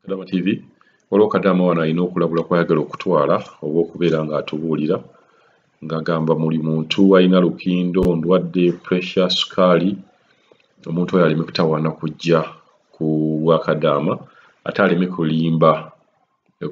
Kadama TV, waliwo Kadama wano alina okulabula kw'ayagala okutwala oba okubeera ng'atubuulira, ng'agamba muli muntu alina lukindo, ndwadde, pressure, sukaali, omuntu oyo aleme kutawaana kujja ku bwakadaama, ate aleme kulimba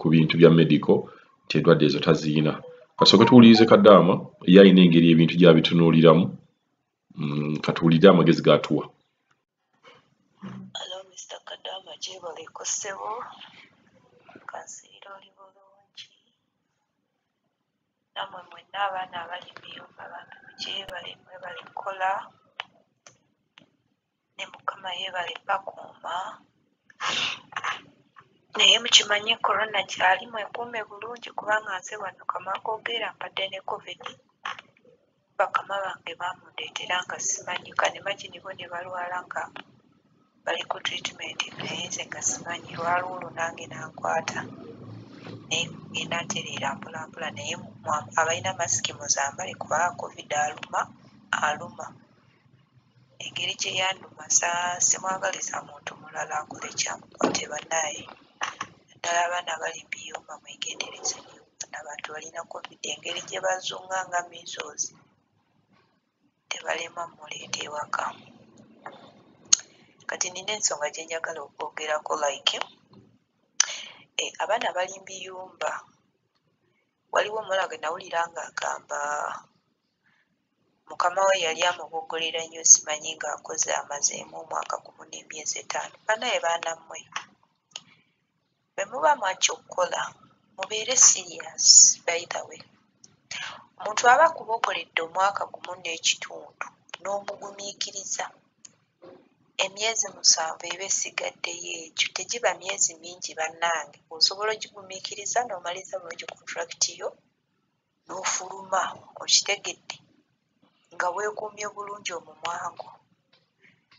ku bintu bya medical nti endwadde ezo taziyina. Kasooke tuwulirize Kadaama, ye alina engeri ebintu gy'abitunuuliramu. Katuwulire amagezi g'atuwa. Hello Mr. Kadama, gyebaleko ssebo, kansubire oli bulungi. Nammwe mwenna abaana abali mu biyumba bambi mugyebale, mwebale kukola, ne Mukama yeebale bakuuma. Naye mukimanye korona gyali, mwekuume bulungi kubanga nze wano kamakoogera mbadde ne COVID. Bakama bange baamundeetera nga simanyi, can imagine bo ne balwala nga bali ku treatment, naye nze nga simanyi. Lwali olwo nange nankwata, naye ngenda ntereera mpola mpola. Naye abalina masiki muzambale kubanga COVID aluma, aluma. Engeri gye yanduma simwagaliza muntu mulala akole kyamukwate bannaaye. Naddala abaana abali mu biyumba mwegendereze nnyo, abantu balina COVID engeri gye bazunga nga measles, tebalema muleeta ewaka. Kati nina ensonga gye njagala okwogerako, like abaana bali mu biyumba. Waliwo omuwala gwe nawulira ng'agamba mukama we yali amuboggolera nnyo, simanyi ng'akoze amazeemu omwaka gumu n'emyezi 5. Bannaye baana mmwe, bwe muba mwajja okukola mubeere serious. By the way, omuntu aba akuboggoledde omwaka gumu n'ekitundu n'omugumiikiriza emyezi 7 eba esigaddeyo, egyo tegiba myezi mingi bannange. Osobola ogigumiikiriza n'omaliza bulungi contract yo n'ofuluma, okitegedde, nga weekuumye bulungi omumwango.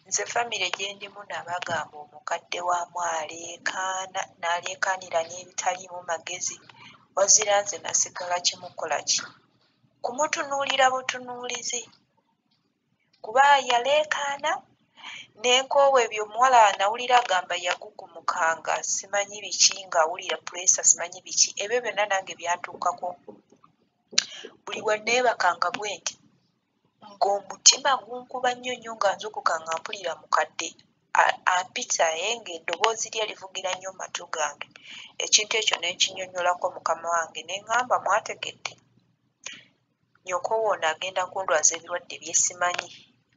Nze famire gye ndimu nabagamba omukadde waamu aleekaana n'aleekaanira n'ebitaliimu magezi, wazira nze nasigala kimukola ki? Kumutunuulira butunuulizi. Kuba yaleekaana n'enkoowa ebyo, omuwala nawulira agamba yagugumukanga simanyi biki, ng'awulira puleesa simanyi biki, ebyo byonna nange byantuukako. Buli we neebakanga bwe nti ng'omutima gunkuba nnyo nnyo, nga nzuukuka nga mpulira mukadde ampita, naye ng'eddoboozi lye livugira nnyo mu matu gange. Ekintu ekyo ne nkinnyonnyolako mukama wange ne ŋŋamba mwategedde, nnyoko woono agenda kundwaza ebirwadde bye simanyi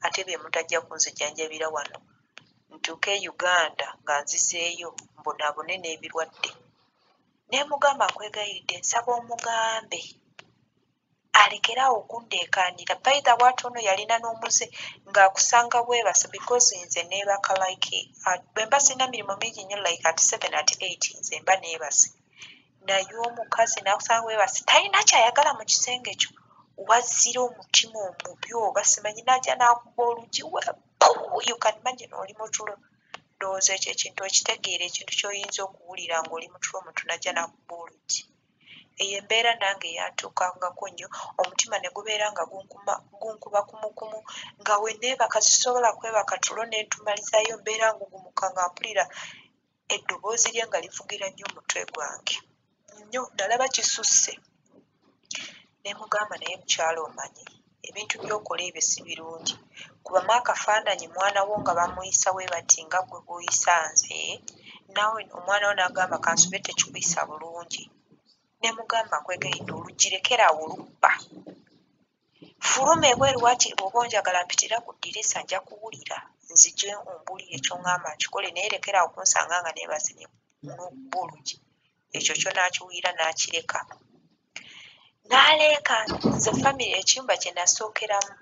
ate bye mutajja kunzijanjabira wano, ntuuke e Uganda nga nzizeeyo mbonaabone n'ebirwadde. Ne mugamba nkwegayiridde nsaba omugambe alekere awo okundeekaanira. By the way, ate ono yalina n'omuze ng'akusanga weebase, because nze neebaka like bwe mba sirina mirimu mingi nnyo, like at 7, at 8 nze mba neebase. Naye omukazi n'akusanga weebase, talina ky'ayagala mu kisenge kyo, wazira omutima omubi oba simanyi, n'ajja n'akuba oluggi we, you can imagine oli mu tulo. Ndowooza ekyo ekintu okitegeera, ekintu ky'oyinza okuwulira ng'oli mu tulo, omuntu n'ajja n'akuba oluggi. Eyo embeera nange yantuukangako nnyo, omutima ne gubeera nga gunkuba kumukumu, nga we neebaka sisobola kwebaka tulo ne ntumalizaayo, mbeera ngugumuka nga mpulira eddoboozi lye nga livugira nnyo omutwe gwange nnyo. Nalaba kisusse ne mugamba, naye mukyala omanyi ebintu by'okola ebyo si birungi, kubamu akafaananyi mwana wo nga bamuyisa bwe bati nga ggwe bw'oyisa nze, naawe omwana wo n'agamba kansube tekikuyisa bulungi. Ne mugamba nkwegayiridde oluggi lekera awo olubba, fuluma ebweru, waakiri bw'oba onjagala mpitira ku ddirisa nja kuwulira, nzije ombuulire ky'oŋŋamba nkikole, naye lekera awo kunsanga nga neebase n'okuba oluggi. Ekyo kyo n'akiwulira n'akireka. N'aleeka nze famire ekiyumba kye nasookeramu.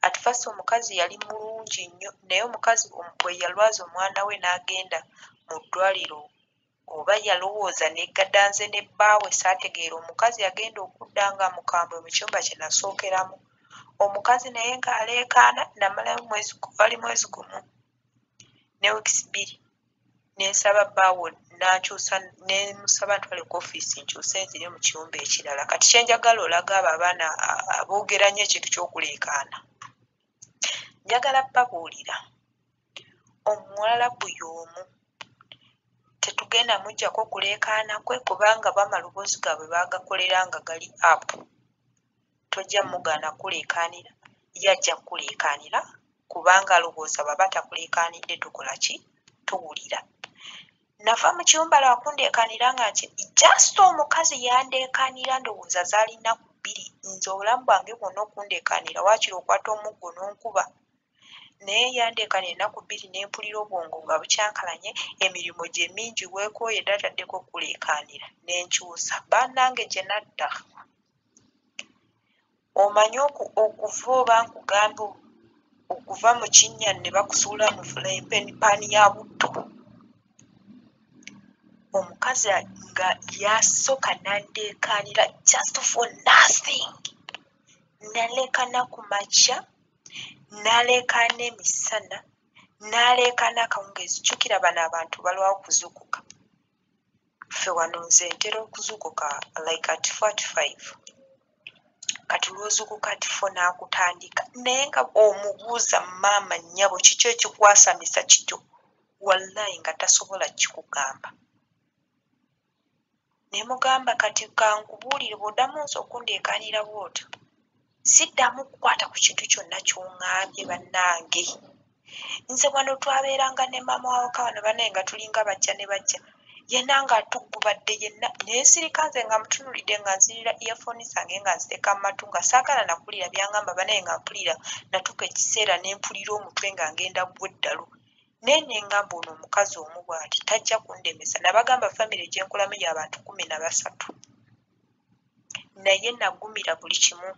At first omukazi yali mulungi nnyo, naye omukazi bwe yalwaza omwana we n'agenda mu ddwaliro, oba yalowooza neggadanze ne bbaawe saategeera, omukazi yagenda okudda nga mukambwe mu kiyumba kye nasookeramu. Omukazi naye ng'aleekaana, namalayo mwezi, gwali mwezi gumu ne weeks 2, ne nsaba bbaawe n'ankyusa, ne musaba ntwale ku ofiisi nkyuse nzire mu kiyumba ekirala. Kati kye njagala olaga abo abaana aboogera nnyo ekintu ky'okuleekaana, njagala babuulira omuwalabu y'omu. Tetugenda muggyako kuleekaana kwe kubanga b'amaloboozi gaabwe baagakolera nga gali apu. Tojja mugaana kuleekaanira, ye ajja kukuleekaanira kubanga alowooza bw'aba takuleekaanidde tokola ki? Towulira. Nava mu kiyumba lwa kundeekaanira nga nti just omukazi yandeekaanira ndowooza zaali nnaku bbiri, nze obulamu bwange bwonna okundeekaanira waakiri okwata omuggo n'onkuba. Naye yandeekaanira ennaku bbiri ne mpulira obwongo nga bukyankalanye, emirimu gye mingi weekooyedde ataddeko okuleekaanira ne nkyusa. Bannange gye nadda. Omanyi okuva oba nkugamba okuva mu kinnya ne bakusuula mu frying pan ya butto. Omukazi nga yasooka n'andeekaanira just for nothing. Naleekaana ku makya, n'aleekaana emisana, n'aleekaana akawungeezi. Jjukira bano abantu balwawo okuzuukuka. Ffe wano nze ntera okuzuukuka like at 4:45. Kati lw'ozuukuka at 4 n'akutandika naye nga omubuuza maama nnyabo kiki ekikwasamisa kityo, wallayi nga tasobola kikugamba. Ne mugamba kati kankubuulire bw'oddamu nze okundeekaanira bw'otyo siddamu kukwata ku kintu kyonna ky'oŋŋambye bannange. Nze wano twabeeranga ne maama w'awaka wano bannaye nga tulinga bajja ne bajja, yenna ng'atuggubadde yenna ne nsirika nze nga mutunuulidde nga nzirira earphone zange nga nziteeka mu matu nga saagala na kuwulira by'aŋŋamba bannaye nga mpulira natuuka ekiseera ne mpulira omutwe nga ngenda ggwa eddalu. Naye ne ŋŋamba ono omukazi omu bw'ati tajja kundemesa. Nabagamba famire gye nkolamu y'abantu 13. Naye nagumira buli kimu.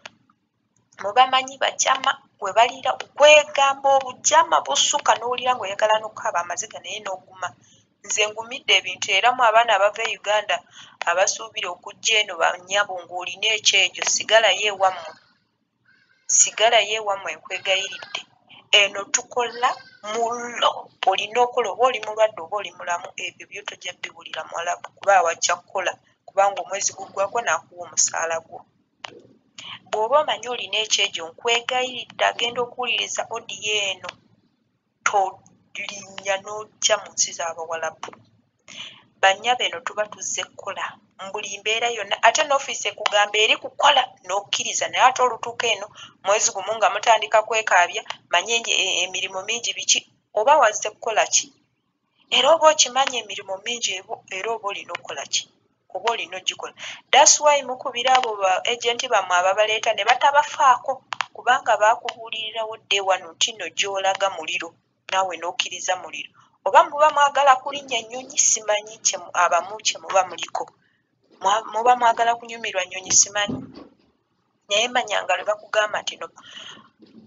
Mubamanyi bajama we balira kwegamba obujama bussuka n'owulira ng'oyagala n'okukaaba amaziga naye n'oguma. Nze ngumidde ebintu era mu abaana abava e Uganda abasuubira okujja eno bannyabo ng'olina ekyejo sigalayo ewammwe. Sigalayo ewammwe nkwegayiridde. Eno tukola mullo, olina okukola oba oli mulwadde oba oli mulamu ebyo byo tojja biwulira Muwarabu kuba wajja kukola kubanga omwezi guggwako n'akuwa omusaala gwo. Bw'oba omanyi olina ekyejo nkwegayiridde agenda okuwuliriza audio eno tolinnya n'ojja mu nsi z'Abawarabu. Bannyabo eno tuba tuzze kukola mu buli mbeera yonna ate n'ofiisi ekugamba eri kukola n'okkiriza naye ate olutuuka eno mwezi gumu nga mutandika kwekaabya manye emirimu mingi biki oba wazze kukola ki? Era oba okimanyi emirimu mingi era oba olina okukola ki? Oba olina ogikola. That's why mukubira abo ba agenti bammwe ababaleeta ne batabafaako kubanga baakubuulirirawo dda wano nti nno gy'olaga muliro naawe n'okkiriza muliro. Oba muba mwagala kulinnya nnyonyi simanyi abamu kye muba muliko. Muba mwagala kunyumirwa nnyonyi simanyi. Naye manya nga lwe bakugamba nti no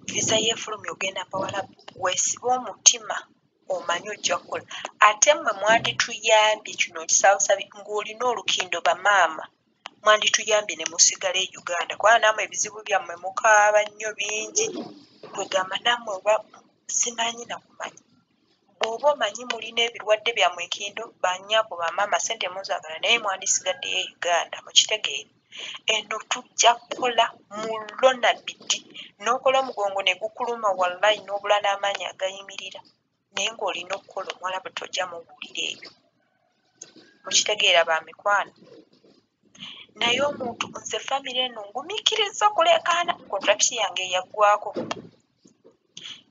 visa y'efulumye ogenda Bawarabu weesibe omutima omanyi ojja kukola. Ate mmwe mwandituyambye kino nkisaabusabi ng'olina olukindo bamaama mwandituyambye ne musigala e Uganda kubanga nammwe ebizibu byammwe mukaaba nnyo bingi. Kwegamba nammwe oba simanyi na kumanya. Bw'oba omanyi mulina ebirwadde byammwe enkindo bannyabo bamaama ssente muzaagala naye mwandisigaddeyo e Uganda mukitegeere. Eno tujja kukola mullo na bidi n'okola omugongo ne gukuluma wallayi n'obula n'amaanyi agayimirira naye ng'olina okukola Omuwarabu tojja mubuulira ebyo. Mukitegeera ba mikwano. Naye omuntu nze famire eno ngumiikiriza okuleekaana contract yange eyaggwako.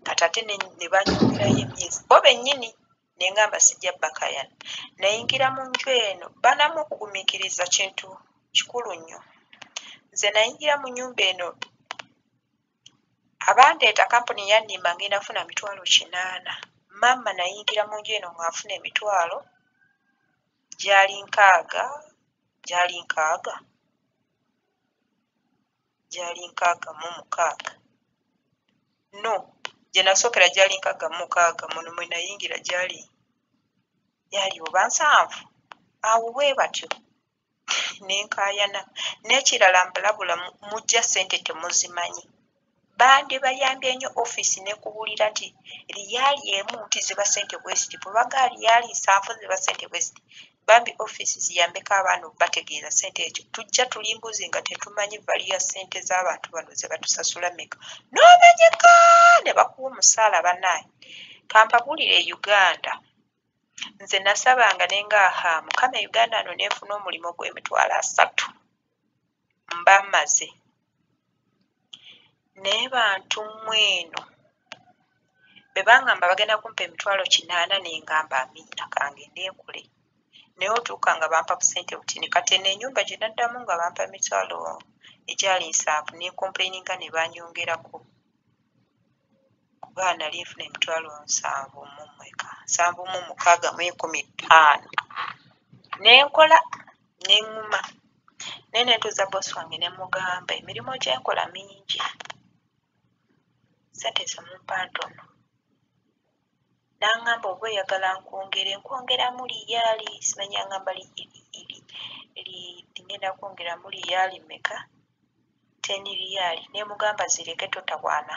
Kati ate ne banyongerayo emyezi bo bennyini ne ŋŋamba sijja bbakayana. Nayingira mu nju eno banamu okugumiikiriza kintu kikulu nnyo. Nze nayingira mu nnyumba eno abandeeta kampuni yannimba ngenda kufuna 800,000. Maama nayingira mu nju eno nga nfuna emitwalo gyali nkaaga gyali nkaaga gyali 66. No gye nasookera gyali 66 muno mwe nayingira gyali oba 70 awo bwe batyo ne nkaayana. N'ekirala mbalabula mujja ssente temuzimanyi. Bandibayambye nnyo ofiisi n'ekubuulira nti riyaali emu nti ziba ssente bwe ziti bwe bagamba riyaali 70 ziba ssente bwe ziti. Bambi ofiisi ziyambeko abaana obbategeeza ssente ekyo. Tujja tuli mbuzi nga tetumanyi value ya ssente z'abantu bano ze batusasula mmeka. N'omanyika ne bakuwa omusaala bannange. Kampabuulire e Uganda Nze nasabanga ne nga aha Mukama e Uganda ano ne nfuna omulimu gw'emitwalo 30 mba mmaze. Naye bantu mmwe eno bwe bangamba bagenda kumpa 800,000 ne ngamba amiina, kangende nkole. Naye otuuka nga bampa busente butini. Kati eno ennyumba gye naddamu nga bampa emitwalo egyali 70, ne ncomplaininga ne banyongerako, kuba nali nfuna 75,000 mweka, 76,500. Ne nkola ne ŋŋuma, naye ne ntuuza boss wange ne mugamba emirimu gye nkola mingi, ssente ze mumpa ntono. N'aŋŋamba oba oyagala nkwongere, nkwongeramu liyaali, simanyi aŋŋamba ngenda kwongeramu liyaali mmeka, 10 riyaali. Ne mugamba zireke, totawaana.